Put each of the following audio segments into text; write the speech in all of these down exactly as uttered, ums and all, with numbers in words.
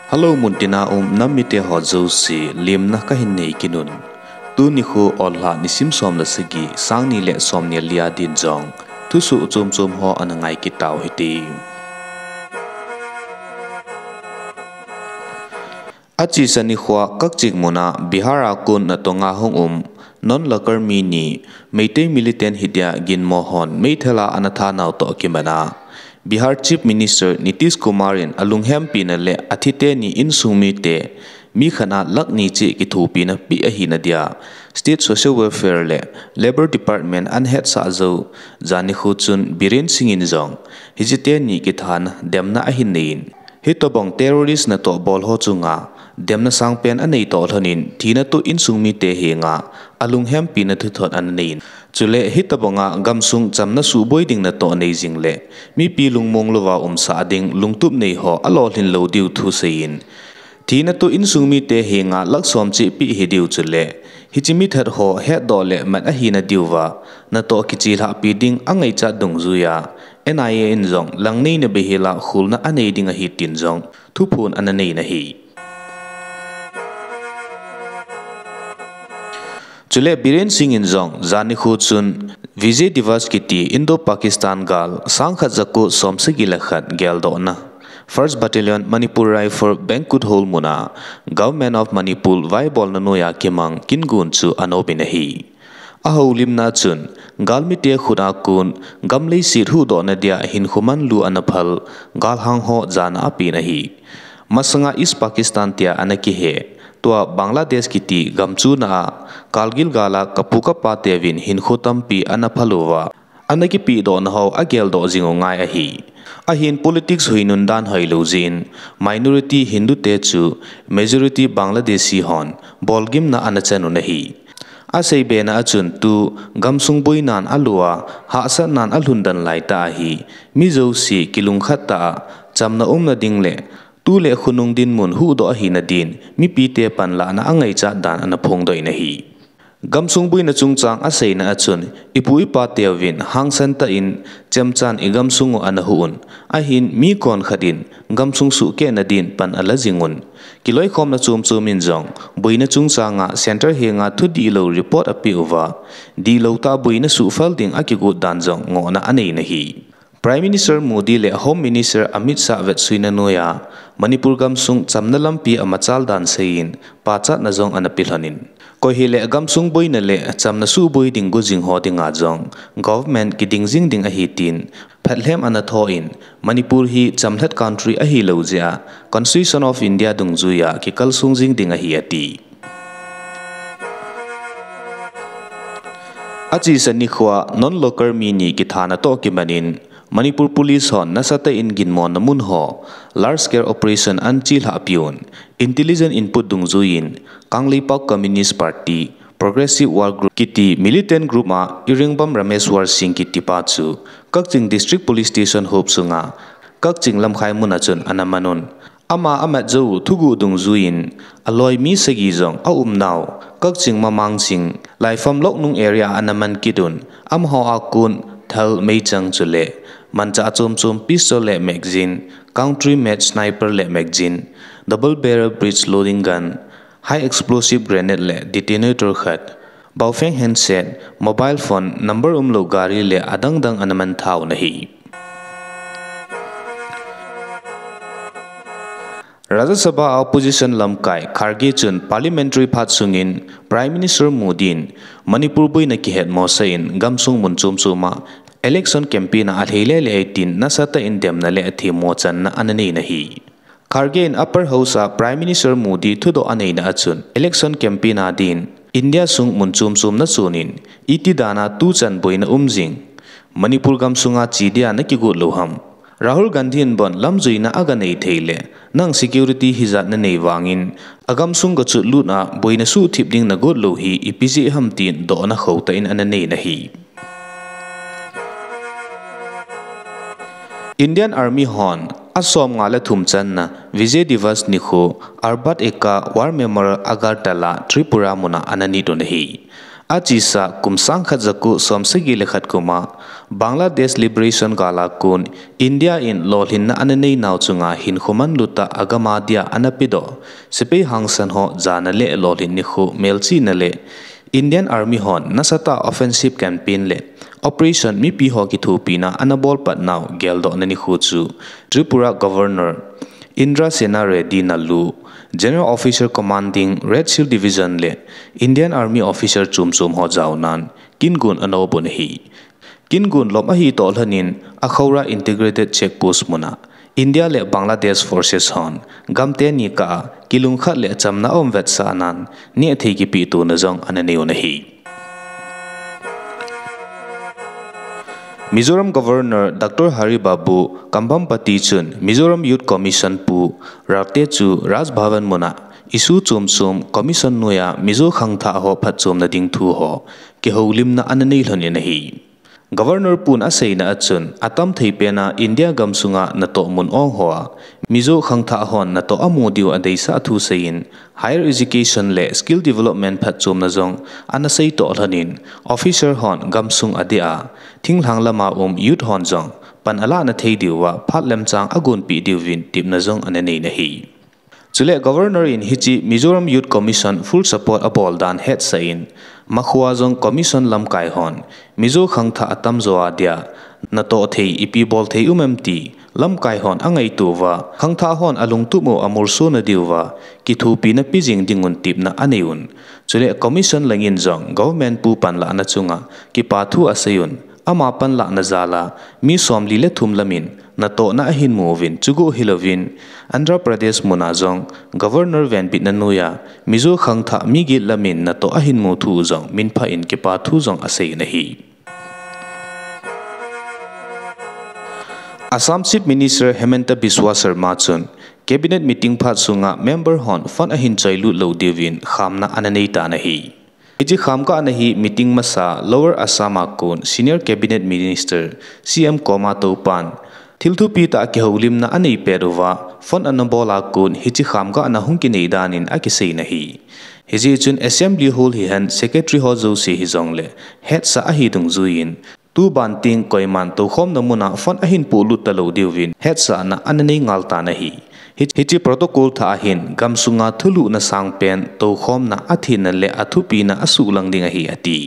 Hello, muntina um nam mite ho jouse, lemna kahin nei kit un. Tuni nikho Oulhah nisim som le sagi, sang ni le som ni le li a din jong thusoh chom chom ho ana ngai kit tau hite. Achesa nikhoa Kakching muna Bihar a kon natong a hung um non-local mi ni, Meitei militant hitia ginmo hon meithal a ana tha nau toh kimat a, Bihar Chief Minister Nitish Kumar in alunghempina le athi teni insung mite mi khat a lakh ni cheh kithopina peh ahina dia State Social Welfare le Labour Department ana hetsah jou jan nikho chun Biren Singh in jong hiche teni kithana demna ahin nei in, hitobang terrorist natoh bol ho chunga demna sangpen anei toh lhon in, thina toh insung mite henga alunghempina thuthot ana nei in, chule hitobanga gamsung chamna suhboi ding natoh nei jing le mipi lungmong louva umsah ding lungtup nei ho alolhin lou diu thu sei in, thina toh insung mite henga lakh som cheh peh hi diu chule hiche mithat ho hetdoh le mat ahina diuva natoh kichelhahpi ding angaichat dungjuia N I A in jong langneina beihela kholna anei ding ahi tin jong thuphon ana nei in ahi. Chule Biren Singh in jong jan nikho chun Vijay Diwas kiti Indo-Pakistan gal sangkhat jako somsagi le khat geldohna First Battalion Manipur Rifle Banquet Hall muna Government of Manipur vaibolna noija kimang kingon chu ana um in ahi. Ahoulimna chun, galmite khut a kon, gam leiset huhdohna dia hinkho manlu ana phal, galhang ho jana apen ahi. Masanga East Pakistan tia ana kihe, tua Bangladesh kiti gam chuna a, Kargil gal a kapu kapa teuvin hinkho tampi ana phal uva, ana kipehdohna ho ageldoh jing u ngai ahi. Ahin politics huinun dan hoilou jeh in, minority Hindu te chu majority Bangladeshi hon bolgimna ana chan un ahi. Aseibena a chun tu gamsung boinan alo a, hahsatnan alhun den laitah ahi, mi jouse kilungkhat tah a, chamna umna ding le, tu le khonung dinmun huhdoh ahina din, mipite panlahna angaichat dan ana phongdoh in ahi. Gamsung boina chungchang aseina a chun, ipu ipa teuvin hangsan tah in, chemchan igamsung u ana huh un, ahin mi konkhat in, gamsung suhkehna din pan ala jing un. Kiloikhomna chomchom in jong, boina chungchanga Centre henga thudihlou report apeh uva, dihlou tah boina suhphal ding akigot dan jong ngohna anei in ahi. Prime Minister Modi le Home Minister Amit Shah vetsuina noiya, Manipur gamsung chamna lampi amachal dan seiyin, pachatna jong ana pe lhon in. Koi hile gamsung boina le chamna suhboi ding go jing ho dinga jong, government kiding jing ding ahi tin, phatlhem ana tho in, Manipur hi chamlhat country ahilou jeh a, Constitution of India dungjuiya kikalsong jing ding ahi ati. Achesa nikhoa non-local mi ni kithana toh kimat in, Manipur Police hon nasatah in ginmona mun ho, large scale operation ana chelhahpi un, intelligence input dungjuiyin, Kangleipak Communist Party, Progressive Work Group kiti militant group a Iringbam Rameshwar Singh kitipa chu, Kakching District Police Station hop sunga, Kakching Lamkhai mun a chun ana man un. Ama amat jou u thuguh dungjuiyin, aloi mi sagi jong aum nau, Kakching Mamang Ching, Laifam Loknung area ana man kit un, amaho a kon, thal meichang chule, manchah chom chom pistol le magazine, country made sniper le magazine, double barrel breech loading gun, high explosive grenade le detonator khat, Baofeng handset, mobile phone, number umlou gari le adang dang ana man tha un ahi. Rajya Sabha a opposition lamkai Kharge chun parliamentary phat sungin Prime Minister Modi in Manipur boina kihetmosah in gamsung mun chom chom a election campaign a alhei lele e tin nasatah in demna le athemmo channa ana nei in ahi. Kharge in Upper House a Prime Minister Modi thudoh aneina a chun election campaign a din India sung mun chom chom na chonin iti dan a tuchan boina um jing, Manipur gamsunga che dia na kigot lou ham? Rahul Gandhi in bon lamjuina aga nei thei le, nang security hijat na nei vangin, agamsung ga chotlut a boina suhthip ding na got lou hi ipi jeh ham tin dohna khotah in ana nei in ahi. Indian Army hon a somnga le thum channa Vijay Diwas nikho Arbat Eka War Memorial Agartala, Tripura muna ana nit un ahi. Achesa kum sang khat jako som sagi le khat kum a Bangladesh Liberation gal a kon India in lolhinna ana nei nau chunga hinkho manlu tah a gam a dia ana pedoh sepai hangsan ho jana le lolhin nikho melchihna le Indian Army hon nasatah a offensive campaign le operation mipi ho kithopina ana bolpat nau geldohna nikho chu Tripura Governor Indra Sena Reddy Nallu, General Officer Commanding Red Shield Division le Indian Army officer chom chom ho jaonan kingon ana bol ahi. Kingon lom ahi toh lhonin Akhora Integrated Check Post muna India le Bangladesh Forces hon gamteni kah a kilungkhat le chamna aum vetsahnan nehthei kipehtona jong ana nei un ahi. Mizoram Governor Doctor Hari Babu Kambhampati chun Mizoram Youth Commission Pu Rate chu Raj Bhavan muna issue chom chom Commission noiya Mizo khangthah ho phatchomna ding thu ho kihoulimna ana nei lhonin ahi. Governor pun aseina a chun atamthei pena India gamsunga natoh mun ong hoa Mizo khangthah hon natoh amu diu adeisah thu seiyin higher education le skill development phatchomna jong ana sei toh lhonin officer hon gamsung adeh a thinglhang lama um youth hon jong pan alahna thei diuva phat lemchang agonpeh diuvin tepna jong ana nei ahi. Chule Governor in hiche Mizoram Youth Commission full support abol dan hetsah in, makhoa jong Commission lamkai hon Mizo khangthah atamjo a dia natoh thei ipi bol thei um em ti lamkai hon angaito uva, khangthah hon alungtup u amolsona diuva kithopina pe jing dingun tepna anei un. Chule Commission langin jong Government pu panlahna chunga kipathu asei un, ama panlahna jal a mi somli le thum lamin natohna ahin mu uvin, chuguh hilouvin Andhra Pradesh muna jong Governor venbitna noiya Mizo khangthah mi get lamin natoh ahin mu thu jong minphah in kipathu jong asei in ahi. Assam Chief Minister Himanta Biswa Sarma chun Cabinet meeting phat sunga member hon fund ahin choilut lou diuvin khamna ana neitan ahi. Hiche khamkahna hi meeting masa Lower Assam a kon Senior Cabinet Minister C M Koma Toupan thil thupi tah a kihoulimna anei pet uva, fund ana bol a kon hiche khamkahna hung kinei danin akisei in ahi. Hijeh chun Assembly Hall hihen Secretary ho jouse hijongle hetsah ahi dungjuiyin, tuban teng koiman toukhomna muna fund ahin pohlut talou diuvin hetsahna ana nei ngal tan ahi. Hi-, hiche protocol thah a hin gamsunga thulhuhna sangpen toukhomna athenna le athupina asuhlang ding ahi ati.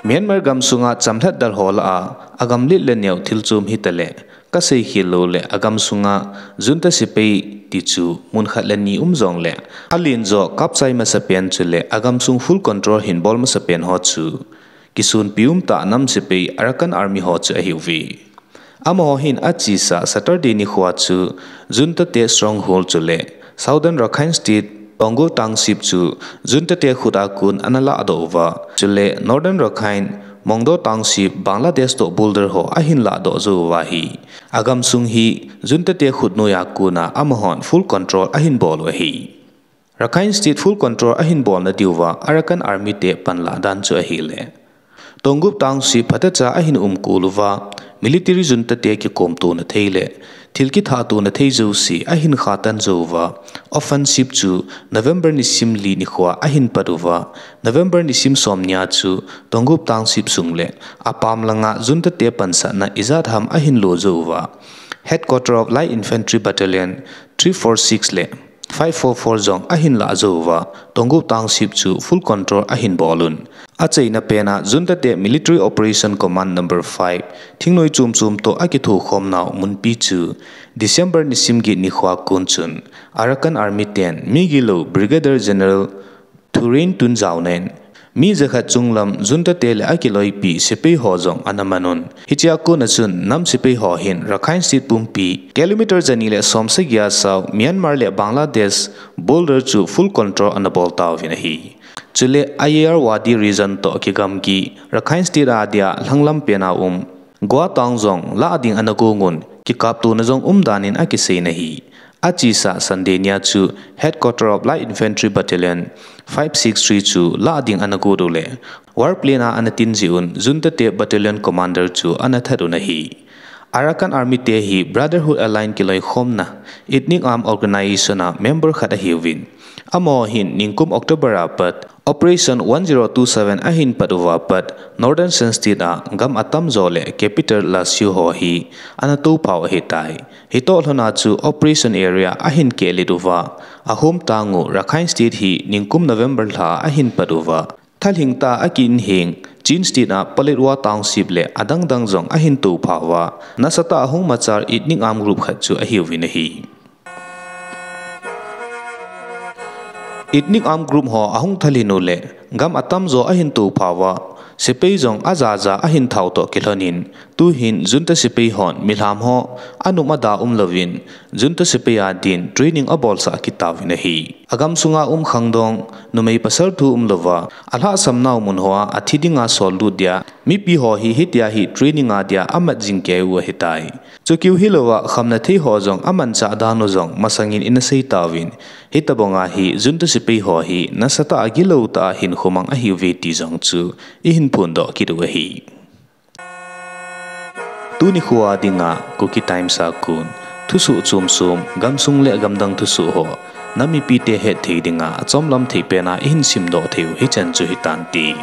Myanmar gamsunga chamlhat dal ho lah a, agamlet le neo thil chom hitale, kaseikhel loule agamsunga junta sepai tichu munkhat le ni um jongle, alenjo kapchai masapen chule agamsung full control hin bol masapen ho chu kisonpi umtah nam sepai Arakan Army ho chu ahiuve. Amaho hin achesa Saturday nikhoa chu junta te stronghold chule Southern Rakhine State Toungou Township chu junta te khut a kon ana lahdoh uva, chule Northern Rakhine Mongdo Township Bangladesh toh border ho ahin lahdoh jou uva ahi. Agamsung hi junta te khut noiya kona amahon full control ahin bol u ahi. Rakhine State full control ahin bolna diuva Arakan Army te panlah dan chu ahile, Toungou Township phatecha ahin umkol uva, military junta te kikomtona theile thil kithatona thei jouse ahin khatan jou uva, offensive chu November nisim li nikhoa ahin pat uva, November nisim som nia chu Toungou Township sung le apam langa junta te pansatna ijat ham ahin lo jou uva, Headquarter of Light Infantry Battalion three four six le five four four jong ahin lah jou uva, Toungou Township chu full control ahin bol un. Achaina pena junta te Military Operation Command number five thingnoi chom chom toh akithokhom nau munpi chu December nisim get nikhoa kon chun Arakan Army ten migilou Brigadier General Thurintun jaonan, mi jakhat chunglam junta te le akiloipi sepai ho jong ana man un. Hichea kona chun nam sepai ho hin Rakhine State pumpi kilometer jani le som sagi a sao Myanmar le Bangladesh border chu full control ana bol tauvin ahi. Chule Ayeyarwady region toh kigamgi Rakhine State a dia lhanglam pena um Gwa town jong lah ding ana gong un, kikaptona jong um danin akisei in ahi. Achesa Sunday nia chu Headquarter of Light Infantry Battalion five six three chu lah ding ana got u le, warplane a ana tin jeh un junta te battalion commander chu ana that un ahi. Arakan Army te hi Brotherhood Alliance kiloikhomna ethnic armed organization a member khat ahiuvin, amaho hin ningkum October a pat Operation one zero two seven ahin pat uva pat Northern Shan State a gam atamjo le capital Lashio ho hi ana touphau ahitai. Hitoh lhona chu operation area ahin kehlet uva, ahom tang u Rakhine State hi ningkum November lha ahin pat uva, thalhing tah a akin hing Chin State a Paletwa Township le adangdang jong ahin touphau va, nasatah a ahung machal ethnic armed group khat chu ahiuvin ahi. Ethnic armed group ho ahung thalhin u le gam atamjo ahin touphau va, sepai jong ajaja ahin thau toh kilhonin, tuhin junta sepai hon milham ho anum ada umlouvin, junta sepai a din training abolsah kit tauvin ahi. Agam sunga um khangdong, numei pasal thu umlouva, alhahsam nau mun hoa athi dinga sollut dia mipi ho hi hitia hi training a dia amat jing keiu ahitai. Chukiu hilouva khamna thei ho jong amanchah dan u jong masangin ina sei tauvin, hitobanga hi junta sepai ho hi nasatah a gilou tah a hinkho mang ahiuve ti jong chu ihin phondoh kit u ahi. Tuni khoa dinga Kuki Times a kon thusoh chomchom, gamsung le gamdang thusoh ho nam mipite hetthei dinga achomlam thei pena ihin simdoh theiu hichan chu hitante.